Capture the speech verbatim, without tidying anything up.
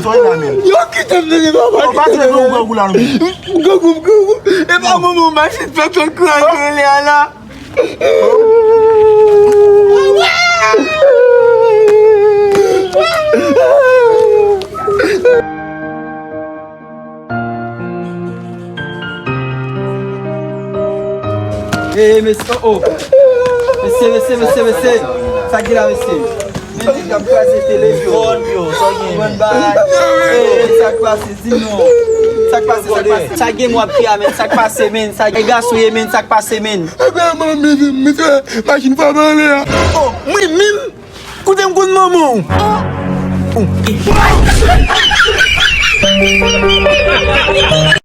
Soy la menm. Yo kite m tande papa. Papa, se grangou la nou. Grangou, grangou. E pa manman machin fè tout kraze lè a la. Hey, mesye, oh, oh. Mesye, mesye, mesye, mesye. Sa ki la, mesye? Men nèg ap kraze tele, yo. Bon, yo, sa gen? Bon bagay. Hey, sa k pase, di non. Sa k pase, sa k pase? Sa gen w ap di a, men? Sa k pase, men? Sa e gason ye, men? Sa k pase, men? Ebyen, manmi, mesye, machin fè m anlè a. Oh, mwen menm? Koute m konn manman w. Oh.